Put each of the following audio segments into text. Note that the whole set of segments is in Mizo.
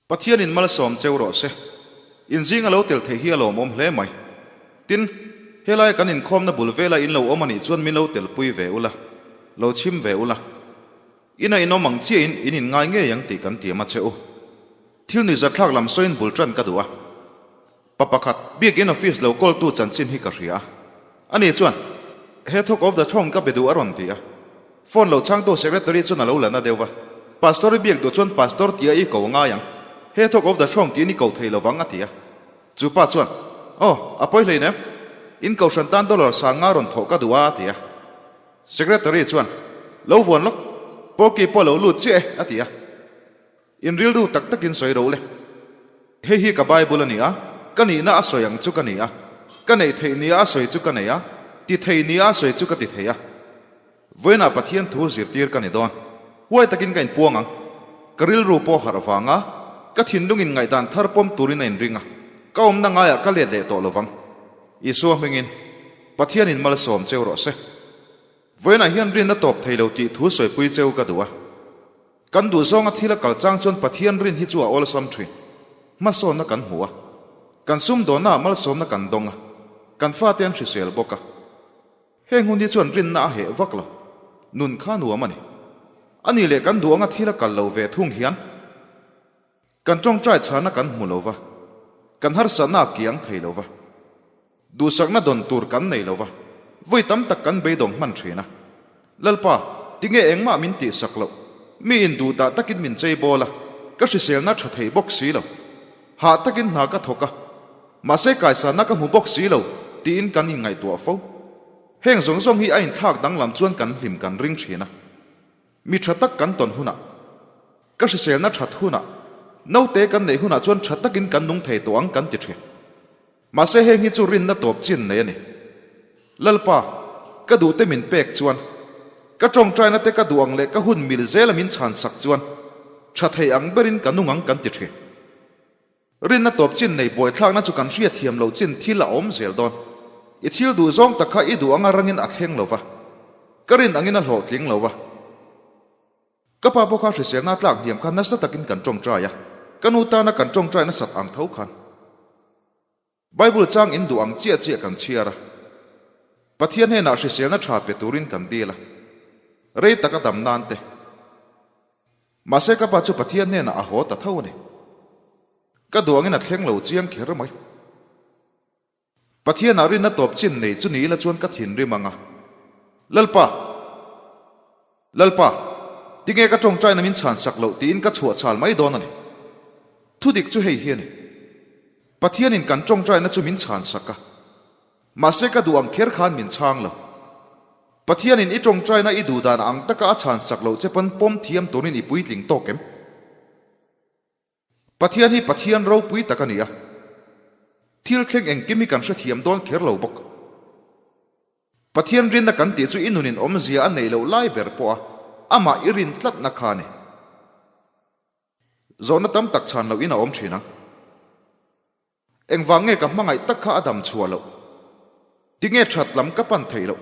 Pathianin malsawm cheu rawh se. Inzing a lo tel theih hi a lawmawm hle mai. Tin, helai kan inkhawmna bul vela in lo awm a nih chuan min lo telpui ve ula, lo chhim ve ula. Ina in awm ang chiahin in inngai ngei ang tih kan tiam a che u. Thil nuihzatthlak lam sawiin bul tan ka duh a. Pa pakhat, Biakin office lo kawltu chanchin hi ka hria a. Ani chuan, He thawk of the throne ka be duh a rawn ti a. Phone lo chhangtu secretary chuan a lo la na deuh va. Pastor i biak duh chuan pastor tia i ko ngai ang. He thawk of the throne tiin i ko thei lo vang a ti a. Chu pa chuan, Aw, a pawi hlei nem. In kohhran tan dollar sanga rawn thawh ka duh a a ti a. Secretary chuan, Lo vuan lawk. Porky pawh lo lut chiah e a ti a. In rilru tak takin sawi ro le. Hei hi ka Bible a ni a, ka nihna a sawi ang chu ka ni a, ka neih theih nia a sawi chu ka nei a, ti thei nia a sawi chu ka ti thei a. Vawiinah Pathian thu zirtir ka ni dawn. Huai takin ka inpuang ang. Ka rilru pawh harh vang a, ka thinlungin ngaihdan thar pawm turin a inring a, ka awmna ngaiah ka let leh tawh lovang. Isua hmingin, Pathianin malsawm cheu rawh se. Vawiinah hian rinna tawp thei lo tih thu sawipui cheu ka duh a. Kan duh zawnga thil a kal chang chuan Pathian rin hi chu a awlsam thin. Hmasawnna kan hmu a. Kan sumdawnnaah malsawmna kan dawng a. Kan fate an hrisel bawk a. Heng hun hi chuan rinna a heh vak lo. Nun kha nuam a ni. A nih leh kan duh anga thil a kal lo ve thung hian kan tawngtai chhana kan hmu lo va, kan harsatna a kiang thei lo va, Duhsakna dawn tur kan nei lo va, vawi tam tak kan beidawng hman thin a. Lalpa, tinge engmah min tihsak loh? Mi in duh dah takin min chei bawl a, ka hriselna tha thei bawk si lo. Hah takin hna ka thawk a, mahse kaisanna ka hmu bawk si lo tiin kan inngaihtuah fo. Heng zawng zawng hi a inthlak danglam chuan kan hlim kan ring thin a. Mi tha tak kan tawn hunah, ka hriselna that hunah, naute kan neih hunah chuan tha takin kan nung thei tawh ang kan ti thin. Mahse heng hi chu rinna tawp chin nei a ni. Lalpa, ka duhte min pek chuan, ka tawngtaina te ka duh ang leh ka hun mil zela min chhan sak chuan, tha thei ang berin ka nung ang kan ti thin. Rinna tawp chin nei buaithlakna chu kan hriatthiam loh chin thil a awm zel dawn. I thil duh zawng tak kha i duh anga rangin a thleng lo va, ka rin angin a hlawhtling lo va. Ka pa pawh kha hriselna tlak hniam kha nasa takin kan tawngtai a, ka nu tana kan tawngtai nasat ang tho khan Bible chang in duh ang chiah chiah kan chhiar a, Pathian hnenah hriselna tha pe turin kan dil a, rei taka dam nan te. Mahse ka pa chu Pathian hnenah a haw ta tho a ni. Ka duh angin a thleng lo chiang kher mai. Pathianah rinna tawp chin nei chu ni ila chuan ka thinrim ang a. Lalpa! Lalpa! Tinge ka tawngtaina min chhan sak loh tiin ka chhuah chhal mai dawn a ni. Thudik chu hei hi a ni. Pathianin kan tawngtaina chu min chhan sak a. Mahse ka duh ang kher khan min chhang lo. Pathianin i tawngtaina i duh dan ang taka a chhan sak loh che pawn pawm thiam turin i puitling tawk em? Pathian hi Pathian ropui tak a ni a, thil thleng engkim hi kan hrethiam dawn kher lo bawk. Pathian rinna kan tih chu i nunin awmzia a neih loh lai ber pawh a, amah i rin tlatna kha a ni. Zawhna tam tak chhan loh in a awm thin ang. Engvang nge ka hmangaih tak kha a dam chhuah loh? Tinge that lam ka pan theih loh?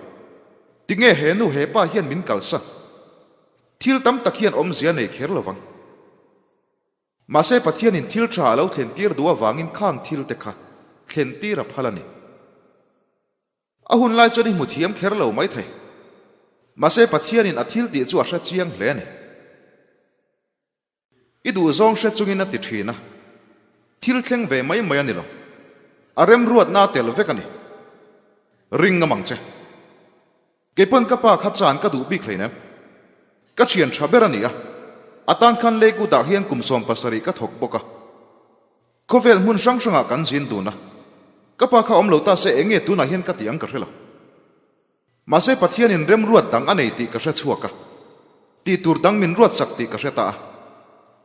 Tinge he nu he pa hian min kalsan? Thil tam tak hian awmzia nei kher lo vang. Mahse Pathianin thil tha a lo thlentir duh avangin khang thil te kha thlentir a phal a ni. A hun lai chuan i hmu thiam kher lo mai thei. Mahse Pathianin a thil tih chu a hre chiang hle a ni. I duhzawng hre chungin a ti thin a, thil thleng ve mai mai a ni lo. A remruatna a tel vek a ni. Ring ngam ang che. Keipawn ka pa kha chan ka duh bik hleinem. Ka thian tha ber a ni a, a tan khan Lakewood ah hian kum 70 ka thawk bawk a. Khawvel hmun hrang hrangah kan zin dun a, ka pa kha awm lo ta se eng nge tunah hian ka tih ang ka hre lo. Mahse Pathianin remruat dang a nei tih ka hre chhuak a, tih tur dang min ruatsak tih ka hre ta a.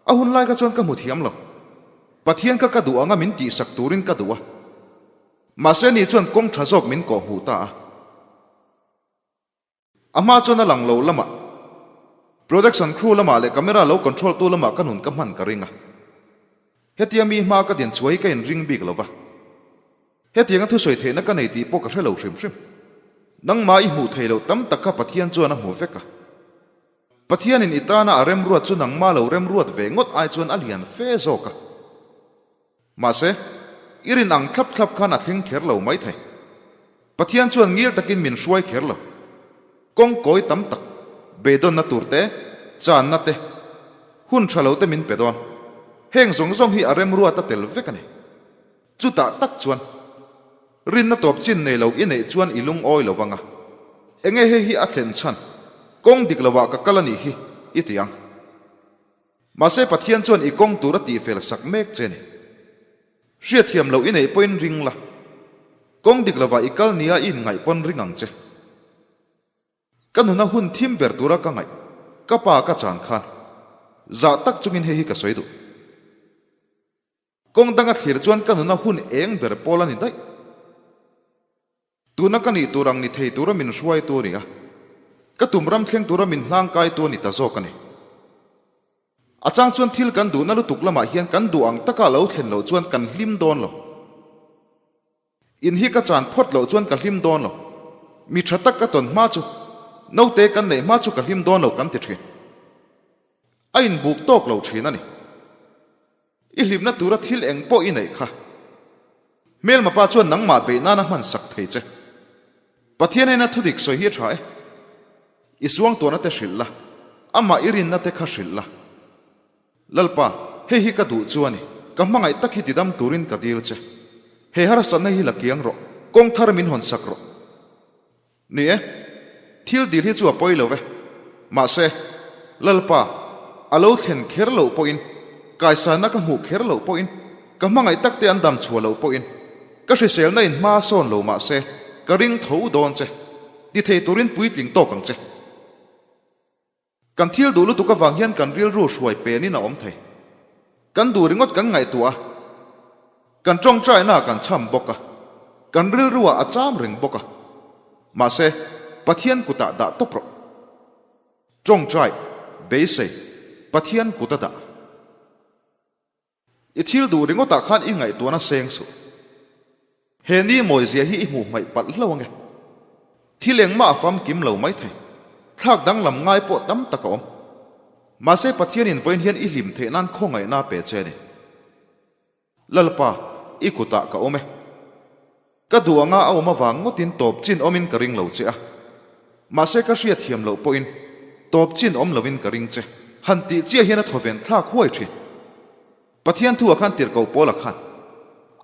A hun lai kha chuan ka hmu thiam lo. Pathian kha ka duh anga min tihsak turin ka duh a. Mahse ni chuan kawng tha zawk min kawh hmuh ta a. A hma chuan a lang lo lamah, production crew lamah leh camera lo control tu lamah ka nun ka hman ka ring a. Hetia mi hma ka din chhuah hi ka inring bik lo va. Hetianga thusawi theihna ka nei tih pawh ka hre lo hrim hrim. Nangmah i hmuh theih loh tam tak kha Pathian chuan a hmu vek a. Pathianin i tana a remruat chu nangmah lo remruat ve ngawt ai chuan a lian fe zawk a. Mahse, i rin ang thlap thlap khan a thleng kher lo maithei. Pathian chuan ngil takin min hruai kher lo. Kawng kawi tam tak, beidawnna tur te, channa te, hun tha lo te min pe dawn. Heng zawng zawng hi a remruat a tel vek a ni. Chutah tak chuan, rinna tawp chin nei lo i neih chuan i lungawi lo vang a. Enge hei hi a thlen chhan? Kawng dik lovah ka kal a nih hi, i ti ang. Mahse Pathian chuan i kawng tur a tihfel sak mek che ni. Hriatthiam loh i neih pawhin ring la. Kawng dik lovah i kal nia i inngaih pawn ring ang che. Ka nuna hun thim ber tura ka ngaih, ka pa ka chan khan zah tak chungin hei hi ka sawi duh. Kawng danga thlir chuan ka nuna hun eng ber pawl a ni daih. Tuna ka nih tur ang ni thei tura min hruaitu a ni a, ka tum ram thleng tura min hlangkaitu a ni ta zawk a ni. A chang chuan thil kan duhna lutuk lamah hian kan duh ang taka lo thlen loh chuan kan hlim dawn lo. In hi ka chan phawt loh chuan ka hlim dawn lo. Mi tha tak ka tawn hma chu, naute kan neih hma chu ka hlim dawn lo kan ti thin. A inbuk tawk lo thin a ni. I hlimna tura thil eng pawh i neih kha. Hmelma pa chuan nangmah beih nana hman sak thei che. Pathian ena thudik sawi hi a tha e. I suangtuahna te hrilh la, amah i rinna te kha hrilh la. Lalpa, hei hi ka duh chu a ni, ka hmangaih tak hi tidam turin ka dil che. He harsatna hi la kiang rawh, kawng thar min hawn sak rawh. Ni e, thil dil hi chu a pawi lo ve. Mahse, Lalpa, a lo thlen kher loh pawhin, kaisana ka hmuh kher loh pawhin, ka hmangaih takte an dam chhuah loh pawhin, ka hriselna in hma sawn lo mahse, ka ring tho dawn che. Ti thei turin puitling tawk ang che. Kan thil duh lutuk avang hian kan rilru hruai penin a awm thei. Kan duh ringawt kan ngaihtuah a, kan tawngtaina ah kan cham bawk a, kan rilruah a cham reng bawk a. Mahse, Pathian kutah dah tawp rawh. Tawngtai, beisei, Pathian kuta dah. I thil duh ringawtah khan i ngaihtuahna seng suh. He ni mawizia hi i hmuh hmaih palh hlo ange. Thil engmah a famkim lo maithei. Thlak danglam ngai pawh tam tak a awm. Mahse Pathianin vawiin hian i hlim theih nan khawngaihna pe che a ni. Lalpa, i kutah ka awm e. Ka duh anga a awm avang ngawtin tawp chin awmin ka ring lo che a. Mahse ka hriat thiam loh pawhin tawp chin awm loin ka ring che. Han tih chiah hian a thawven thlak huai thin. Pathian thu ah khan tirhkoh Paula khan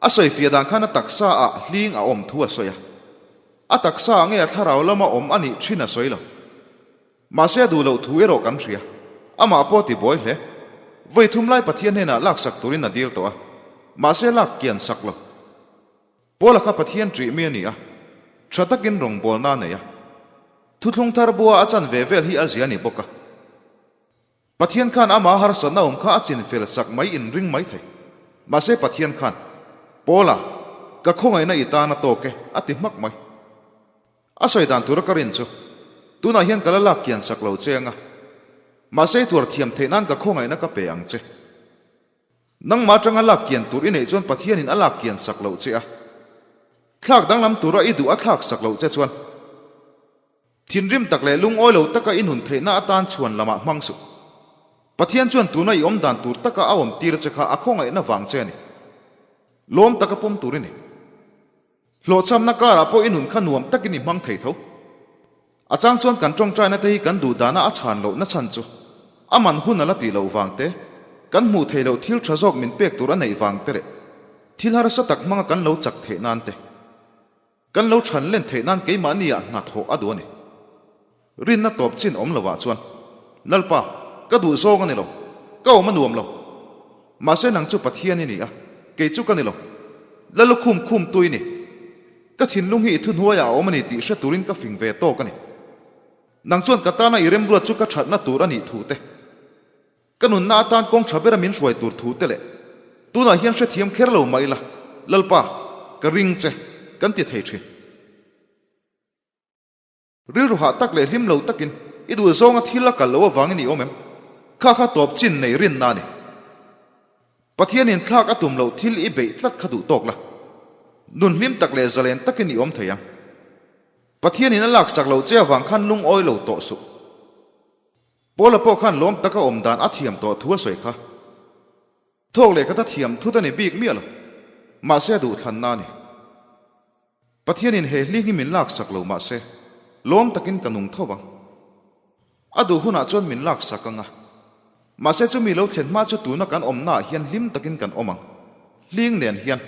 a sawi fiah dan khan a taksa ah hling a awm thu a sawi a. A taksa ah nge a thlarau lama awm a nih thin a sawi lo. Mahse a duh loh thu erawh kan hria. Amah pawh ti buai hle. Vawi thum lai Pathian hnenah laksak turin a dil tawh a. Mahse lak kian sak lo. Paula kha Pathian ṭih mi a ni a, ṭha takin rawngbawlna a nei a. Thuthlung thar bua a chan ve vel hi a zia a ni bawk a. Pathian khan ama harsatna awm kha a chin fel sak mai inring mai thei. Mahse Pathian khan, Paula, ka khawngaihna i tan a tawk e, a ti hmak mai. A sawi dan tura ka rin chu, tunah hian ka la lak kian sak lo che anga, mahse i tuar thiam theih nan ka khawngaihna ka pe ang che. Nangmah atanga lak kian tur i neih chuan Pathianin a lak kian sak loh che a. Thlak danglam tura i duh a thlak sak loh che chuan thinrim tak leh lungawi lo taka i nun theihna atan chhuan lamah hmang suh. Pathian chuan tuna i awm dan tur taka a awm tir che kha a khawngaihna vang che a ni. Lawm taka pawm tur i ni. Hlawhchhamna karah pawh i nun kha nuam takin i hmang thei tho. A chang chuan kan tawngtaina te hi kan duh dana a chhan lohna chhan chu a man hun a la tih loh vang te, kan hmuh theih loh thil tha zawk min pek tur a neih vang te leh thil harsa tak hmanga kan lo chak theih nan te, kan lo chhan len theih nan keimahni ah hna thawh a duh a ni. Rinna tawp chin awm lovah chuan, Lalpa, ka duh zawng a ni lo, ka awm a nuam lo. Mahse nang chu Pathian i ni a, kei chu ka ni lo. Lalukhum khumtu i ni. Ka thinlung hi i thuhnuaiah a awm a ni tih hre turin ka fing ve tawk a ni. Nang chuan ka tana i remruat chu ka thatna tur a nih thu te, ka nunna atan kawng tha bera min hruai tur thu te leh tunah hian hrethiam kher lo mah ila, Lalpa, ka ring che, kan ti thei thin. Rilru hah tak leh hlim lo takin i duh zawnga thil a kal loh avangin i awm em? Kha kha tawp chin nei rinna a ni. Pathianin thlak a tum loh thil i beih tlat kha duh tawk la. Nun hlim tak leh zalen takin i awm thei ang. Pathianin a laksak loh che avang khan lungawi lo tawh suh. Paula pawh khan lawm taka awm dan a thiam tawh thu a sawi kha. Thawk leh khat a thiam thut a ni bik miah lo. Mahse a duhthlanna a ni. Pathianin he hling hi min laksak lo mahse, lawm takin ka nung tho ang. A duh hunah chuan min laksak ang a. Mahse chumi lo thlen hma chu tuna kan awmnaah hian hlim takin kan awm ang. Hling nen hian.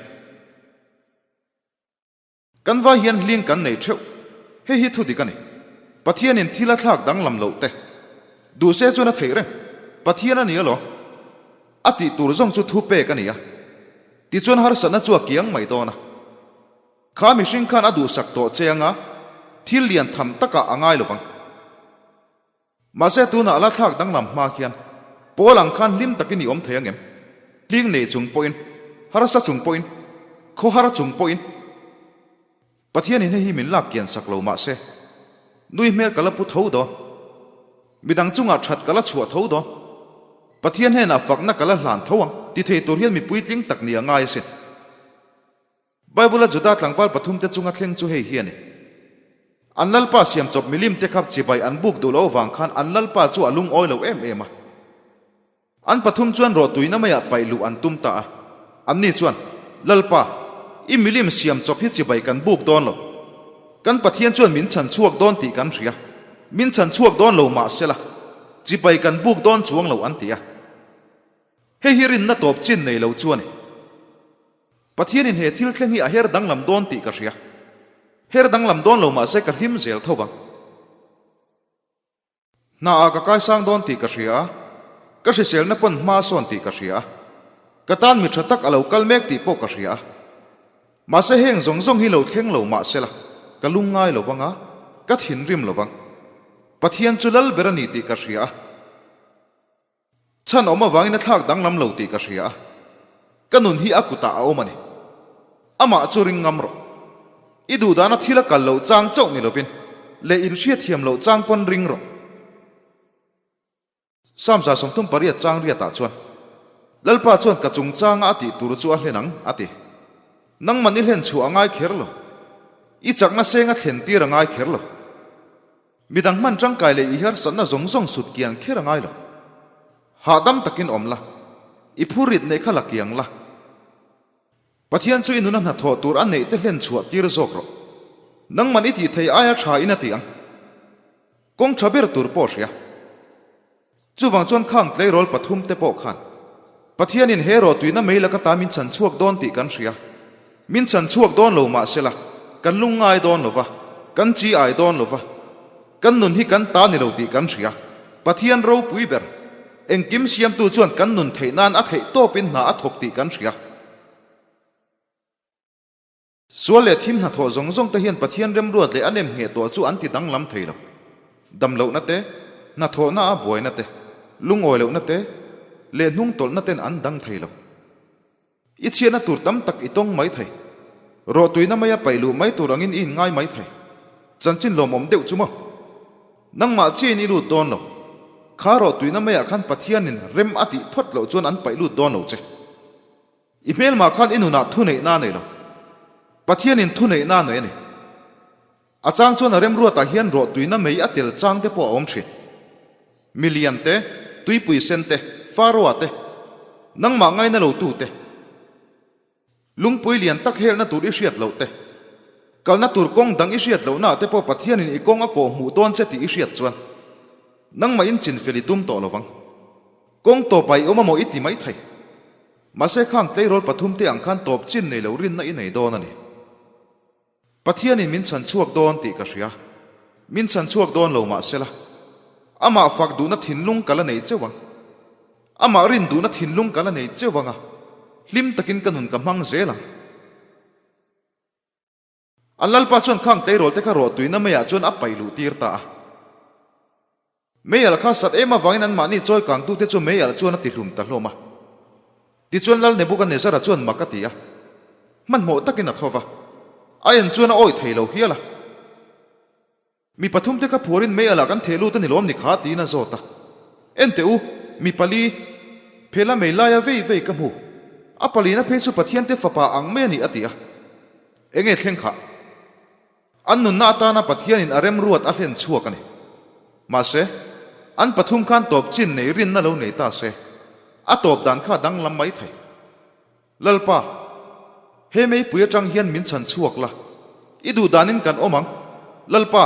Kan vai hian hling kan nei theuh. Hei hi thu dik a ni. Pathianin thil a thlak danglam loh te. Duh se chuan a theih reng. Pathian a ni alawm. A tih tur zawng chu thu pek a ni a. Tichuan harsatna chu a kiang mai dawn a. Kha mihring khan a duhsak tawh che anga thil lian tham takah a ngai lovang. Mahse tunah a la thlak danglam hma khian pawl ang khan hlim takin i awm thei angem? Hling nei chung pawhin, harsa chung pawhin, khawhar chung pawhin. Pathianin hei hi min lak kian sak lo mahse nui hmel ka la pu tho dawn. Midang chungah that ka la chhuah tho dawn. Pathian hnenah fakna ka la hlan tho ang ti thei tur hian mipui tling tak ni a ngai asin. Bible-a Juda tlangval pathumte chunga thleng chu hei hi a ni. An lalpa siam chawp milimte kha chibai an buk duh loh avang khan an lalpa chu a lungawi lo em em a. An pathum chuan rawhtuina maiah paih luh an tum ta a. Anni chuan, Lalpa, i milim siam chawp hi chibai kan buk dawn lo. Kan Pathian chuan min chhan chhuak dawn tih kan hria. Min chhan chhuak dawn lo mah sela, chibai kan buk dawn chuang lo an ti a. Hei hi rinna tawp chin nei lo chu a ni. Pathianin he thil thleng hi a her danglam dawn tih ka hria. Her danglam dawn lo mahse ka hlim zel tho vang. Hna ah ka kaisang dawn tih ka hria a, ka hriselna pawn hma a sawn tih ka hria a, ka tan mi tha tak a lo kal mek tih pawh ka hria a. Mahse heng zawng zawng hi lo thleng lo mahsela ka lung ngai lo vang a, ka thinrim lo vang. Pathian chu lal ber a ni tih ka hria a. Chhan awm avangin a thlak danglam lo tih ka hria a, ka nun hi a kutah a awm a ni. Amah chu ring ngam rawh. I duhdana thil a kal loh chang chauh ni lovin leh inhriatthiam loh chang pawn ring rawh. Psalm 38 chang riatah chuan, Lalpa chuan ka chungchanga a tih tur chu a hlen ang, a ti. Nangman i hlen chhuah a ngai kher lo. I chakna seng a thlen tir a ngai kher lo. Midang hman tangkai leh i harsatna zawng zawng sut kian kher a ngai lo. Hahdam takin awm la, i phurrit neih kha la kiang la. Pathian chu i nuna hnathawh tur a neih te hlen chhuah tir zawk rawh. Nangman i tih thei aia tha in a ti ang. Kawng tha ber tur pawh hria. Chuvang chuan khang tleirawl pathum te pawh khan Pathianin he rawhtuina mei laka ta min chhan chhuak dawn tih kan hria. Min chhan chhuak dawn lo mahsela, kan lungngai dawn lo va, kan chi ai dawn lo va, kan nun hi kan ta ni lo tih kan hria. Pathian ropui ber, engkim siamtu chuan kan nun theih nan a theih tawpin hna a thawk tih kan hria. Sual leh thim hnathawh zawng zawng te hian Pathian remruat leh a nem ngheh tawh chu an ti danglam thei lo. Dam lohna te, hnathawhna a buaina te, lungawi lohna te, leh hnung tawlhna ten an dang thei lo. I chhiatna tur tam tak i tawng mai thei. Rawhtuina maia paih luh mai tur angin i inngai mai thei. Chanchin lawmawm deuh chu maw? Nangmah chiahin i lut dawn lo. Kha rawhtuina maiah khan Pathianin rem a tih phawt loh chuan an paih lut dawn lo che. I hmelmah khan i nunah thuneihna a nei lo. Pathianin thuneihna a nei a ni. A chang chuan a remruatah hian rawhtuina mei a tel chang te pawh a awm thin. Milian te, tuipui sen te, Faroa te, nangmah ngaina lo tu te, lungpui lian tak helna tur i hriat loh te, kalna tur kawng dang i hriat lohnaah te pawh Pathianin i kawng a kawh hmuh dawn che tih i hriat chuan nangmah in chinfel i tum tawh lo vang. Kawng tawpah i awm amaw i ti mai thei. Mahse khang tleirawl pathum te ang khan tawp chin nei lo rinna i nei dawn a ni. Pathianin min chhan chhuak dawn tih ka hria. Min chhan chhuak dawn lo mahsela, amah fak duhna thinlung ka la nei cheuh ang. Amah rin duhna thinlung ka la nei cheuh ang a, hlim takin ka nun ka hmang zel ang. An Lalpa chuan khang tleirawl te kha rawhtuina meiah chuan a paih luh tir ta a. Meialh kha sat em avangin anmahni chawi kangtute chu meialh chuan a tihlum ta hlawm a. Tichuan Lal Nebukanezzara chuan mak a ti a. Hmanhmawh takin a tho va. A en chuan a awih thei lo hial a. Mi pathumte kha phuarin meialh ah kan theh lut a ni lawm ni kha tiin a zawt a. En teh u, mi pali, phela mei laia vei vei ka hmu. A palina phei chu Pathiante fapa ang mai a ni a ti a. Enge thleng khah? An nunna atana Pathianin a remruat a hlen chhuak a ni. Mahse, an pathum khan tawp chin nei rinna lo nei ta se, a tawp dan kha danglam mai thei. Lalpa, He meipui atang hian min chhan chhuak la, i duh danin kan awm ang. Lalpa,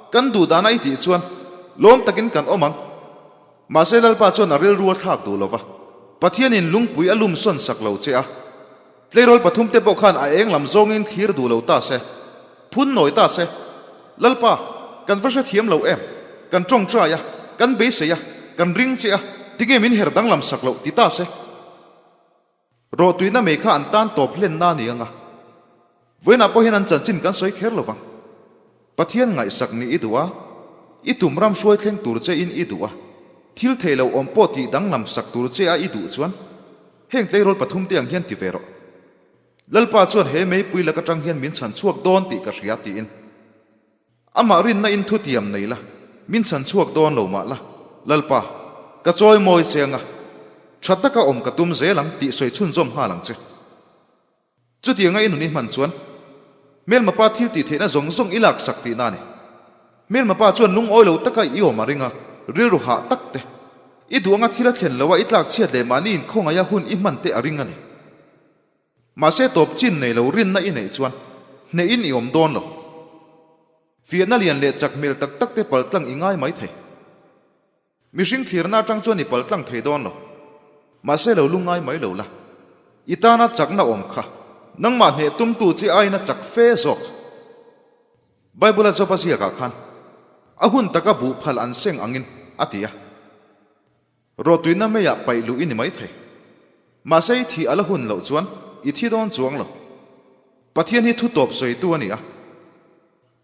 kan duh dana i tih chuan lawm takin kan awm ang. Mahse Lalpa chuan a rilru a thlak duh lo va, Pathianin lungpui a lum sawn sak lo che a. Tleirawl pathumte pawh khan a eng lam zawngin thlir duh lo ta se, phun nawi ta se, Lalpa, kan va hrethiam lo em? Kan tawngtai a, kan beisei a, kan ring che a, tinge min her danglam sak loh ti ta se. Rawhtuina mei kha an tan tawp hlenna a ni ang a, vawiinah pawh hian an chanchin kan sawi kher lo vang. Pathian ngaihsak nih i duh a, i tum ram hruai thleng tur che in i duh a, thil theih lo awm pawh tih danglam sak tur che a i duh chuan heng tleirawl pathum te ang hian ti ve rawh. Lalpa chuan he meipui lak atang hian min chhan chhuak dawn tih ka hria tiin amah rinna in thutiam nei la, min chhan chhuak dawn lo mah la, Lalpa, ka chawi mawi che anga tha taka awm ka tum zel ang tih sawi chhunzawm nghal ang che. Chutianga i nun i hman chuan hmelma pa thil tih theihna zawng zawng i laksak tihna a ni. Hmelma pa chuan lungawi lo taka i awm a ring a, rilru hah tak te, i duh anga thil a thlen loha i tlak chhiat leh mahni inkhawngaih a hun i hman te a ring a ni. Mahse tawp chin nei lo rinna i neih chuan hnehin i awm dawn lo. Fiahna lian leh chak hmel tak tak te paltlang i ngai mai thei. Mihring thlirna atang chuan i pal tlang thei dawn lo. Mahse lo lungngai mai lo la. I tana chakna awm kha nangmah hneh tumtu chi aiin a chak fe zawk. Bible-a Job-a ziakah khan a hun taka buh phal an seng angin a ti a. Rawhtuina meiah paih luh i ni mai thei. Mahse i thih a la hun loh chuan i thi dawn chuang lo. Pathian hi thu tawp sawitu a ni a.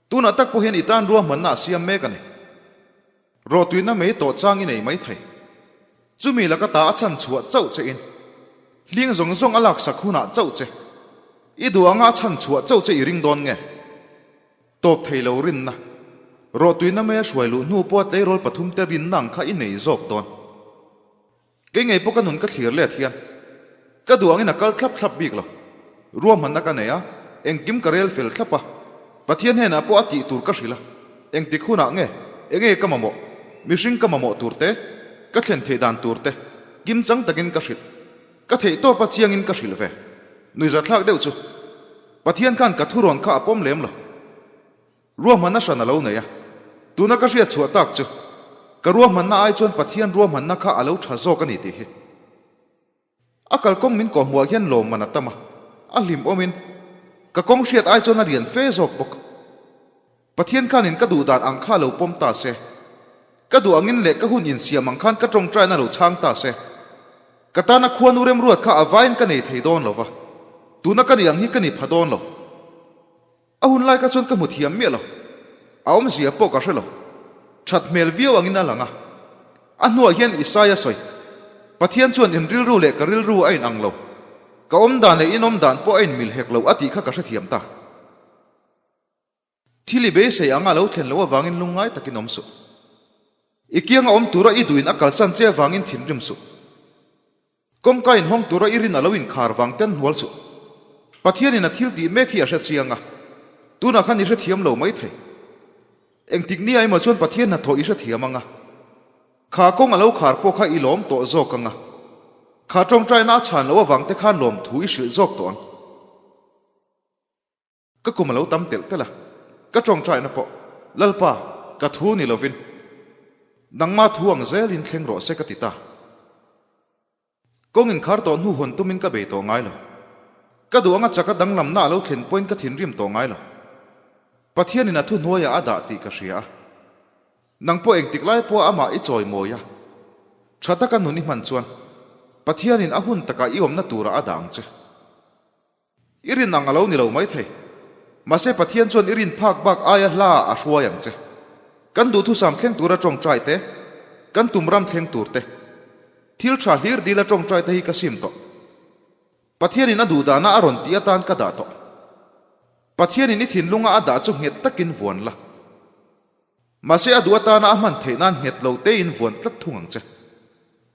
Tunah tak pawh hian i tan ruahmanna a siam mek a ni. Rawhtuina mei tawh chang i nei mai thei. Chumi laka ta a chhan chhuah chauh che in, hling zawng zawng a laksak hunah chauh che, i duh anga a chhan chhuah chauh che i ring dawn nge? Tawp thei lo rinna. Rawhtuina mei a hruai luh hnu pawha tleirawl pathumte rinna ang kha i nei zawk dawn. Kei ngei pawh ka nun ka thlir let hian ka duh angin a kal thlap thlap bik lo. Ruahmanna ka nei a, engkim ka rel fel thlap a, Pathian hnenah pawh a tih tur ka hrilh a, engtik hunah nge, enge ka mamawh, mihring ka mamawh tur te, ka thlen theih dan tur te, kimchang takin ka hrilh. Ka theih tawp a chiangin ka hrilh ve. Nuihzathlak deuh chu Pathian khan ka thurawn kha a pawm lem lo. Ruahmanna hran a lo nei a, tuna ka hriat chhuah tak chu ka ruahmanna ai chuan Pathian ruahmanna kha a lo tha zawk a ni tih hi. A kalkawng min kawhhmuah hian lawmman a tam a, a hlim awmin ka kawng hriat ai chuan a lian fe zawk bawk. Pathian khanin ka duh dan ang kha lo pawm ta se, ka duh angin leh ka hun insiam ang khan ka tawngtaina lo chhang ta se, ka tana khuanu remruat kha a vaiin ka nei thei dawn lo va, tuna ka nih ang hi ka ni pha dawn lo. A hun lai kha chuan ka hmu thiam miah lo. A awmzia pawh ka hre lo. That hmel viau angin a lang a. A hnuah hian Isaia sawi, Pathian chuan in rilru leh ka rilru a inang lo. Ka awm dan leh in awm dan pawh a inmil hek lo a tih kha ka hrethiam ta. Thil i beisei anga a lo thlen loh avangin lungngai takin awm suh. I kianga awm tura i duhin a kalsan che avangin thinrim suh. Kawngka inhawng tura i rin a lo inkhar vang ten hnual suh. Pathianin a thil tih mek hi a hre chiang a, tunah khan i hrethiam lo mai thei. Engtik nia emaw chuan Pathian hnathawh i hrethiam ang a, kha kawng a lo khar pawh kha i lawm tawh zawk ang a, kha tawngtaina a chhan loh avang te khan lawmthu i hrilh zawk tawh ang. Ka kum a lo tam telh telh a, ka tawngtaina pawh, Lalpa, ka thu ni lovin, nangma thu ang zelin thleng rawh se ka ti ta. Kawng inkhar tawh hnu hawn tumin ka bei tawh ngai lo. Ka duh anga chaka danglamna a lo thlen pawhin ka thinrim tawh ngai lo. Pathianin a thuhnuaiah a dah tih ka hria a. Nang pawh engtik lai pawha amah i chawimawi a, tha taka nun i hman chuan Pathianin a hun takah i awmna turah a dah ang che. I rin ang a lo ni lo maithei. Mahse Pathian chuan i rin phak bak aia hla a hruai ang che. Kan duhthusam thleng tura tawngtai te, kan tum ram thleng tur te, thil tha hlir dila tawngtai te hi ka sim tawh. Pathianin a duhdana a rawn tih atan ka dah tawh. Pathianin i thinlunga a dah chu nghet takin vuan la. Mahse a duh atana a hman theih nan nghet lo tein vuan tlat thung ang che.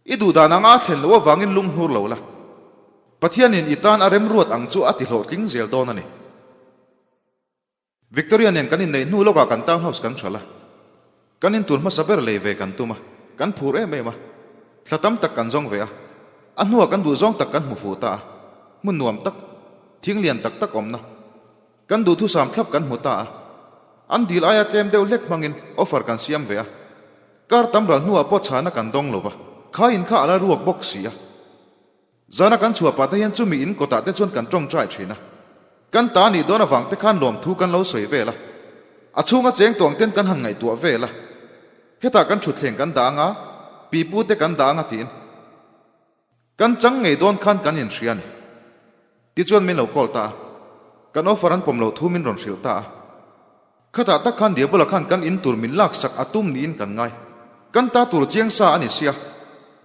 I duh dan anga a thlen loh avangin lung hnur lo la. Pathianin i tan a remruat ang chu a ti hlawhtling zel dawn a ni. Victoria nen kan inneih hnu lawkah kan town house kan hralh a. Kan intur hmasa ber lei ve kan tum a, kan phur em em a. Thla tam tak kan zawng ve a. A hnuah kan duh zawng tak kan hmu fuh ta a. Hmun nuam tak. Thing lian tak tak awmna. Kan duhthusam thlap kan hmu ta a. An dil aia tlem deuh hlek hmangin offer kan siam ve a. Kar tam ral hnuah pawh chhana kan dawng lo va, kha in kha a la ruak bawk si a. Zana kan chhuah pah te hian chumi in kawtah te chuan kan tawngtai thin a. Kan ta nih dawn avang te khan lawmthu kan lo sawi vel a. A chhunga cheng tuang ten kan han ngaihtuah vel a. Hetah kan thutthleng kan dah anga, pipu te kan dah anga tiin. Kan chang ngei dawn khan kan inhria a ni. Tichuan min lo call ta a. Kan offer an pawm loh thu min rawn hrilh ta a. Khatah tak khan Diabola khan kan in tur min laksak a tum niin kan ngai. Kan ta tur chiang sa a ni sia.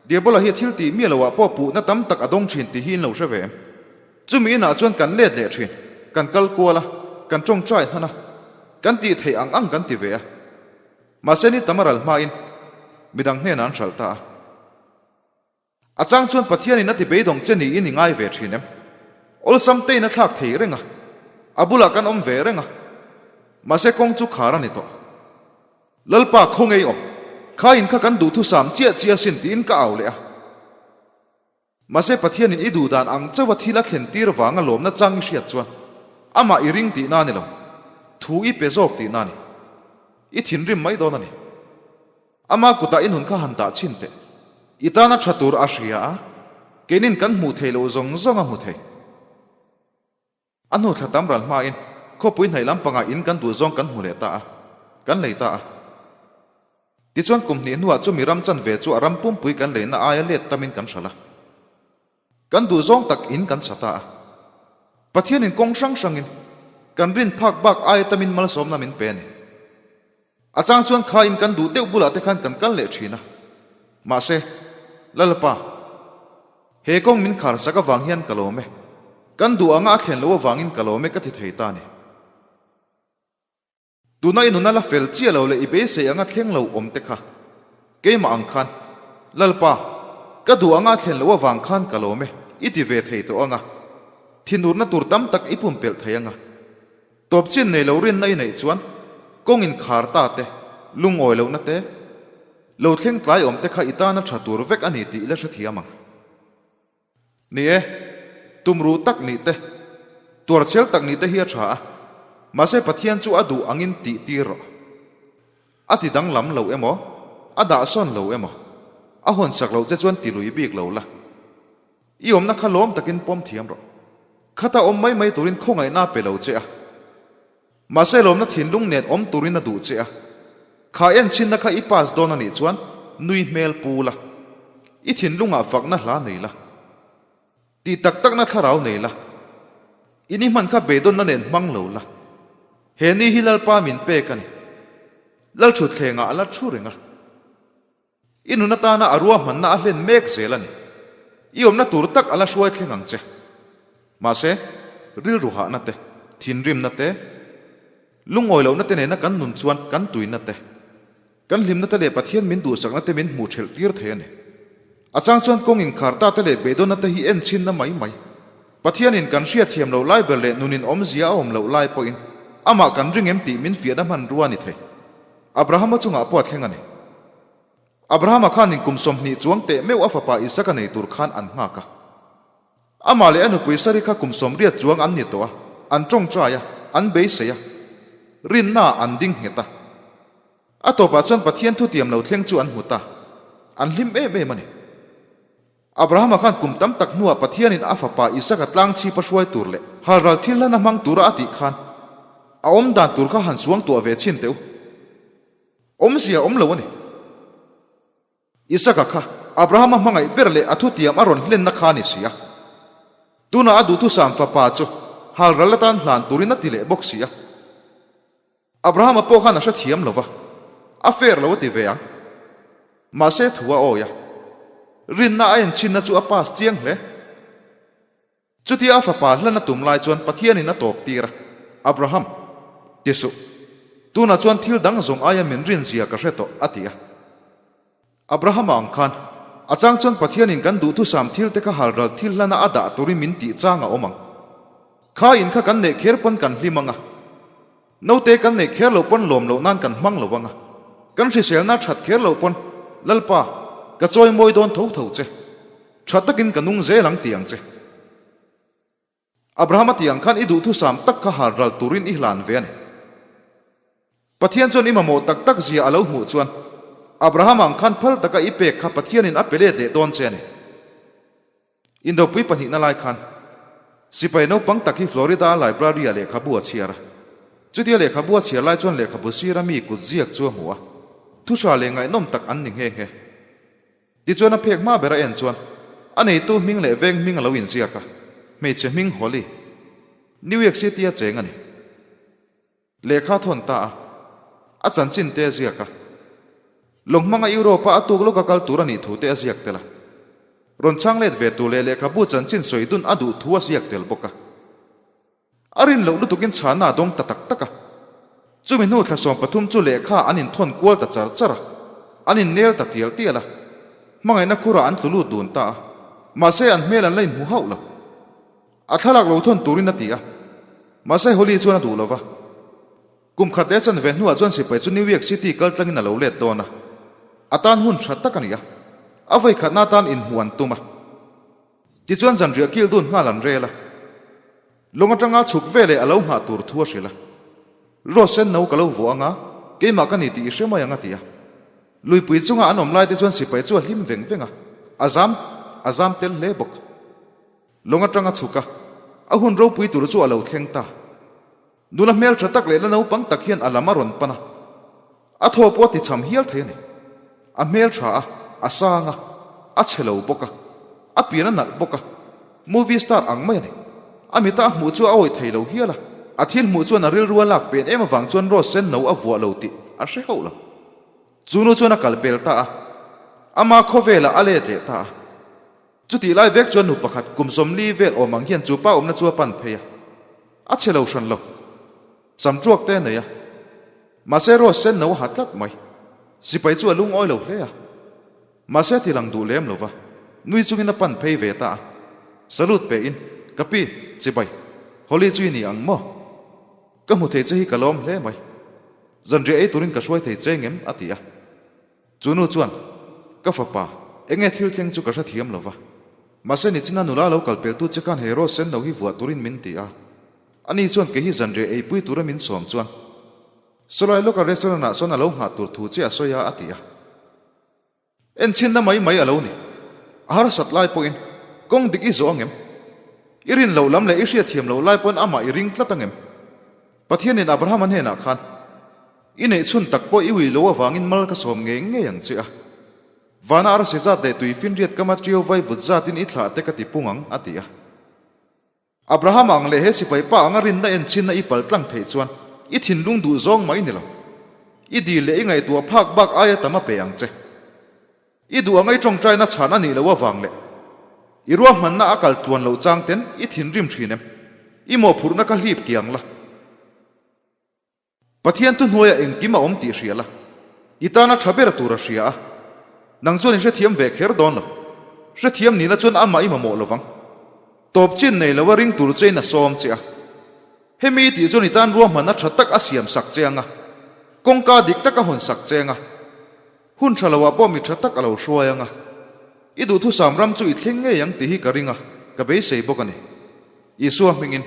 Diabola hi thil tih miah loah pawh puhna tam tak a dawng thin tih hi in lo hre ve em? Chumi inah chuan kan let leh thin, kan kal kual a, kan tawngtai hnan a, kan tih theih ang ang kan ti ve a. Mahse ni tam a ral hmain midang hnenah an hralh ta a. A chang chuan Pathianin a ti beidawng che niin i ngai ve thin em? Awlsam tein a thlak thei reng a, a bulah kan awm ve reng a, mahse kawng chu khar a ni tawh. Lalpa khaw ngei awm, kha in kha kan duhthusam chiah chiah asin tiin ka au leh a. Mahse Pathianin i duh dan ang chauha thil a thlen tir vanga lawmna chang i hriat chuan amah i ring tihna a ni lo, thu i pe zawk tihna a ni. I thinrim mai dawn a ni. Ama kutah i nun kha han dah chhin teh. I tana tha tur a hria a, keinin kan hmuh theih loh zawng zawng a hmu thei. A hnu thla tam ral hmain khawpui hnaih lampangah in kan duh zawng kan hmu leh ta a, kan lei ta a. Tichuan kum hnih hnuah chumi ram chanve chu a ram pumpui kan leina aia let tamin kan hralh a. Kan duh zawng tak in kan sa ta a. Pathianin kawng hrang hrangin kan rin phak bak aia tamin malsawmna min pe a ni. A chang chuan kha in kan duh deuh bulah te khan kan kal leh thin a. Mahse, Lalpa, he kawng min khar sak avang hian ka lawm e. Kan duh anga a thlen loh avangin ka lawm e ka ti thei ta a ni. Tuna i nuna la fel chiah lo leh i beisei anga thleng lo awm te kha keimah ang khan, Lalpa, ka duh anga a thlen loh avang khan ka lawm e i ti ve thei tawh anga, thinurna tur tam tak i pumpelh thei anga. Tawp chin nei lo rinna i neih chuan kawng inkhar ta te, lungawi lohna te, lo thleng tlai awm te kha i tana tha tur vek a ni tih i la hrethiam ang. Ni e, tumruh tak nih te, tuarchhel tak nih te hi a tha a, mahse Pathian chu a duh angin tih tir rawh. A ti danglam lo emaw, a dahsawn lo emaw, a hawnsak loh che chuan ti lui bik lo la. I awmna kha lawm takin pawm thiam rawh. Khata awm mai mai turin khawngaihna a pe lo che a. Mahse lawmna thinlung nen awm turin a duh che a. Kha enchhinna kha i pass dawn a nih chuan nui hmel pu la. I thinlungah fakna hla nei la. Tih tak takna thlarau nei la. I ni hman kha beidawnna nen hmang lo la. He ni hi Lalpa min pek a ni. Lalthutthlengah a la thu reng a. I nun atana a ruahmanna a hlen mek zel a ni. I awmna tur tak a la hruai thleng ang che. Mahse, rilru hahna te, thinrimna te, lungawi lohna te nena kan nun chuan kan tuina te, kan hlimna te leh Pathian min duhsakna te min hmuh ṭhelh tir thei a ni. A chang chuan kawng inkhar ta te leh beidawnna te hi enchhinna mai mai. Pathianin kan hriatthiam loh lai ber leh nunin awmzia a awm loh lai pawhin amah kan ring em tih min fiahna hmanrua a ni thei. Abrahama chungah pawh a thleng a ni. Abrahama khanin kum 20 chuang teh meuh a fapa Isaka nei tur khan an nghak a. Amah leh a nupui Sari kha kum 80 chuang an ni tawh a, an tawngtai a, an beisei a, rinnaah an ding nghet a. A tawpah chuan Pathian thutiam lo thleng chu an hmu ta. An hlim em em a ni. Abrahama khan kum tam tak hnuah Pathianin a fapa Isaka tlang chhipa hruai tur leh halral thil hlan a hmang tura a tih khan a awm dan tur kha han suang tuah ve chhin teh u. Awmzia awm lo a ni. Isaka kha Abrahama hmangaih ber leh a thutiam a rawn hlenna kha a ni si a. Tunah a duhthusam fapa chu halral atan hlan turin a ti leh bawk si a. Abrahama pawh khan a hrethiam lo va, a fair lo a ti ve ang. Mahse thu a awi a, rinna a enchhinna chu a pass chiang hle. Chutia a fapa hlan a tum lai chuan Pathianin a tawp tir a, Abraham, ti suh. Tunah chuan thil dang zawng aia min rinzia ka hre tawh, a ti a. Abrahama ang khan, a chang chuan Pathianin kan duhthusam thilte kha halral thil hlana a dah turin min tih chang a awm ang. Kha in kha kan neih kher pawn kan hlim ang a. Naute kan neih kher loh pawn lawm loh nan kan hmang lo ang a. Kan hriselna that kher loh pawn, Lalpa, ka chawi mawi dawn tho tho che. Tha takin ka nung zel ang ti ang che. Abrahama tih ang khan i duhthusam tak kha hal ral turin i hlan ve a ni. Pathian chuan i mamawh tak tak zia a lo hmuh chuan Abraham ang khan phal taka i pek kha Pathianin a pe let leh dawn che a ni. Indopui pahnihna lai khan sipai naupang tak hi Florida-a library-ah lehkhabu a chhiar a. Chutia lehkhabu a chhiar lai chuan lehkhabu sira mi kut ziak chu a hmu a, thu hra leh ngaihnawm tak an ni nghe nghe. Tichuan a phek hma ber a en chuan a neitu hming leh veng hming a lo inziak a, hmeichhe hming Holly, New York City-a cheng a ni. Lehkha thawn ta a, a chanchin te a ziak a. Lawng hmanga Europe-a a tuk lawka kal tur a nih thu te a ziak tel a. Rawn chhang let ve tur leh lehkhabu chanchin sawi dun a duh thu a ziak tel bawk a. A rin loh lutukin chhana a dawng ta tak tak a. Chumi hnu thla 13 chu lehkha an inthawn kual ta char char a, an innel ta tial tial a. Hmangaihna khurah an tlu lut dun ta a. Mahse an hmel an la inhmu hauh lo. A thlalak lo thawn turin a ti a, mahse Holly chuan a duh lo va. Kum khat leh chanve hnuah chuan sipai chu New York City kal tlangin a lo let dawn a, a tan hun tha tak a ni a, a vawi khatna atan inhmuh an tum a. Tichuan zanriah kil dun nghal an rel a, lawng atanga chhuk veleh a lo nghah tur thu a hrilh a. Rose sen no ka lo vuah anga, keimah ka ni tih i hre mai ang a ti a. Luipui chunga an awm lai te chuan sipai chu a hlim veng veng a, a zam a zam tel hle bawk. Lawng atanga chhuk a, a hun ropui tur chu a lo thleng ta. Nula hmel tha tak leh la naupang tak hian a lam a rawn pan a, a thaw pawh a ti cham hial thei a ni. A hmel tha a, a sang a, a chhe lo bawk a, a pian a nalh bawk a, movie star ang mai a ni. A mita a hmuh chu a awih thei lo hial a, a thil hmuh chuan a rilru a lak pen em avang chuan rose sen no a vuah lo tih a hre hauh lo. Chu nu chuan a kal pel ta a, ama khawvelah a let leh ta a. Chutih lai vek chuan nu pakhat kum 40 vel awm ang hian chu pa awmna chu a pan phei a, a chhe lo hran lo. Sam tuak te a nei a, mahse rose sen no a ha tlat mai. Sipai chu a lungawi lo hle a, mahse a ti lang duh lem lo va, nui chungin a pan phei ve ta a. Salute pe in, Ka pi, chibai, Holly chu i ni ang maw? Ka hmu thei che hi ka lawm hle mai. Zanriah ei turin ka hruai thei che ngem? a ti a. Chu nu chuan, Ka fapa, enge thil thleng chu ka hrethiam lo va. Mahse nichina nula lo kal peltu che khan he rose sen no hi vuah turin min ti a. Ani chuan kei hi zanriah eipui tura min sawm chuan Sawlai lawka restaurant ah sawn a lo nghah tur thu che a sawi a, a ti a. Enchhinna mai mai a lo ni. A harsat lai pawhin kawng dik i zawh angem? I rin loh lam leh i hriatthiam loh lai pawn amah i ring tlat angem? Pathianin Abrahama hnenah khan, I neih chhun tak pawh i ui lo avangin mal ka sawm ngei ngei ang che a. Vana arsi zat leh tui finriat kama ṭiau vai vut zatin i thlah te ka ti pung ang, a ti a. Abraham ang leh he sipai pa anga rinna enchhinna i pal tlang theih chuan i thinlung duh zawng mai ni lo. I dil leh i ngaihtuah phak bak aia tam a pe ang che. I duh anga i ṭawngṭaina chhan a nih loh avang leh i ruahmanna a kal tluan loh chang ten i thinrim ṭhin em? I mawhphurhna kha hlip kiang la. Pathian thu hnuaiah engkim a awm tih hria la, i tana ṭha ber tur a hria a, nang chuan i hrethiam ve kher dawn lo. Hrethiam nihna chuan amah i mamawh lovang. Tawp chin nei lo a ring tur chein a sawm che a. Hemi i tih chuan i tan ruahmanna ṭha tak a siam sak che anga, kawngka dik tak a hawn sak che anga, hun ṭha loah pawh mi ṭha tak a lo hruai anga, i duhthusam ram chu i thleng ngei ang tih hi ka ring a, ka beisei bawk a ni. Isua hmingin.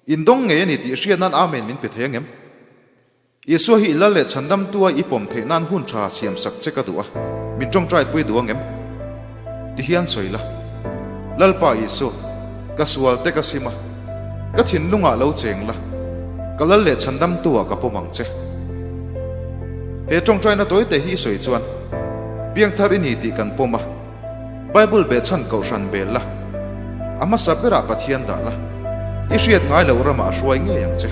Indawng ngei a ni tih hriat nan Amen min pe thei angem? Isua hi i lal leh chhandamtua i pawm theih nan hun tha siam sak che ka duh a, min tawngtai pui duh angem? Ti hian sawi la, Lalpa Isu, ka sual te ka sim a, ka thinlungah lo cheng la, ka lal leh chhandamtua ka pawm ang che. He tawngtaina tawite hi i sawi chuan, Piangthar i ni tih kan pawm a, Bible behchhan kohhran bel la, a hmasa berah Pathian dah la, i hriat ngai loh ramah a hruai ngei ang che.